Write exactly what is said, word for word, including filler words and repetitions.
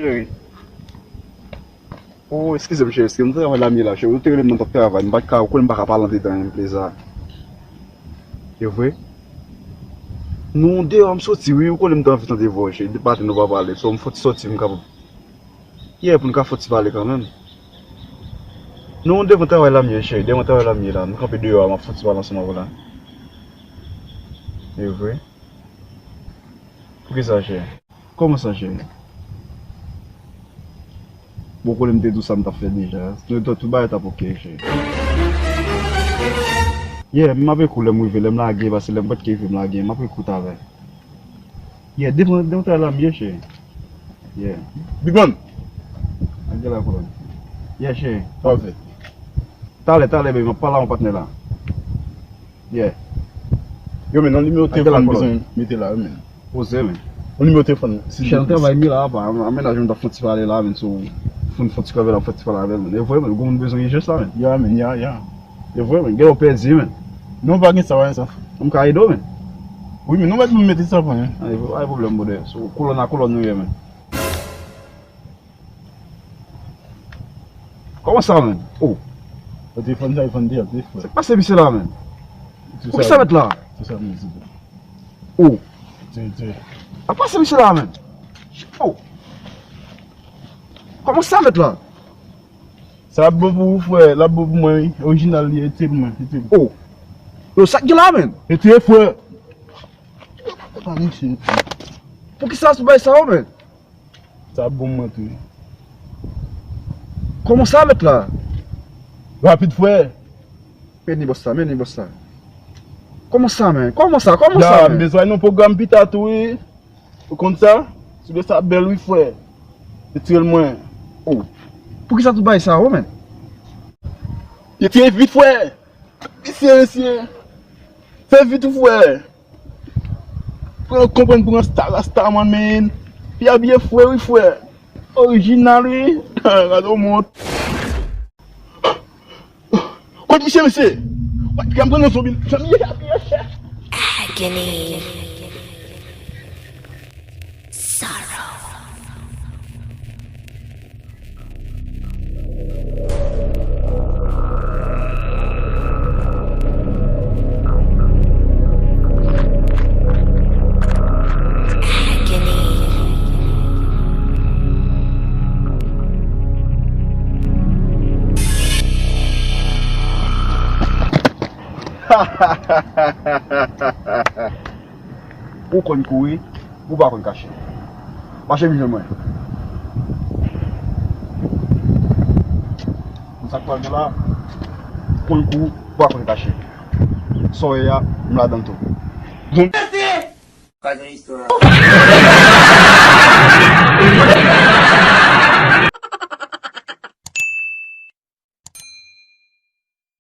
Cheri. Oh, eskize m, cheri, eskize m, m travay la, m ye la, cheri. Ou te rele m nan, m t ap travay, m pa t ka, ou konnen m pa ka pale andedan, m pleza. E vre? Non, deyò, m soti, wi, ou konnen m te anvi tande vwa w, cheri. Depi maten nou pa pale, so m fouti soti, m kapab. Yeah, pou n ka fouti pale kanmenm. Non, devan travay la m ye, cheri, devan travay la m ye la. M kanpe deyò a, m ap fouti pale ansanm avè w la. E vre? Poukisa, cheri? Kòman sa, cheri? Bon, konnen m te di w sa m t ap fè deja. Tout, tout bagay t ap oke, cheri. Yeah, m ap ekri w lè m rive, lè m lage, paske lè m pa t ka rive m lage, m ap ekri w talè. Yeah, devan, devan travay la m ye, cheri. Yeah. Big man. Ak de la kolòn. Yeah, cheri. Sa w fè? Talè, talè, baby, m ap pale a yon patnè la. Yeah. Yo, men, nan nimewo telefòn m bezwen mete la, yo, men. Poze, men. Yon nimewo telefòn, si chè nan travay m ye la, apa, an mennaj mwen t ap fè yon ti pale la, men, so, fè yon ti kanpe la, fè yon ti pale avè l, men. E vre, men, gwo moun bezwen ijans la, men. Ya, men, ya, ya. E vre, men, gen lè w pèdi, men. Non, pa gen sa, pa gen sa. M ka ede w, men. Wi, men, nou mèt mete sa pou mwen. Ay, pa gen pwoblèm, brother. So, kolòn a kolòn nou ye, men. Kòman sa, men? Oh. Yo te fann sa, yo fann te, yo te fè. Sa k pase misye la, men? Poukisa mèt la? Se sa, men, se sa. Oh. Te, te. Sa k pase misye la, men? Oh. Kòman sa mèt la? Sa ap bon pou ou, frè. L ap bon pou mwen, wi. Orijinal li, ete mwen, ete. Oh. Yo, sa k gen la, men? Ete, frè. Pa gen chen. Poukisa sou bay sa yo, men? Sa bon mwen tou. Kòman sa mèt la? Rapid, frè. Men ni bòs la, men ni bòs la. Kòman sa, men? Kòman sa? Kòman sa, men? Ya, m bezwen yon pwogram pita tou, wi. Ou konn sa? Sou de sa bèl, wi, frè. Retire l mwen. Oh. Poukisa tout bagay sa yo, men? Retire vit, frè. Mesye, mesye. Fè vit, wi, frè. Pran, konprann, pran sta, rasta, man, men. Li abiye fre, wi, frè. Orijinal, wi. Gade w mont. Kot misye, mesye? Wat, gade m pran nan zonbi. Jan misye abiye, chè. Agony. Sorrow. Ou konn kouri, ou pa konn kache. Mache vin jwenn mwen. Konn sa k pral gen la, ou konn kouri, ou pa konn kache. Sa w ye a, m ladan l tou. Bon. Pa gen istwa.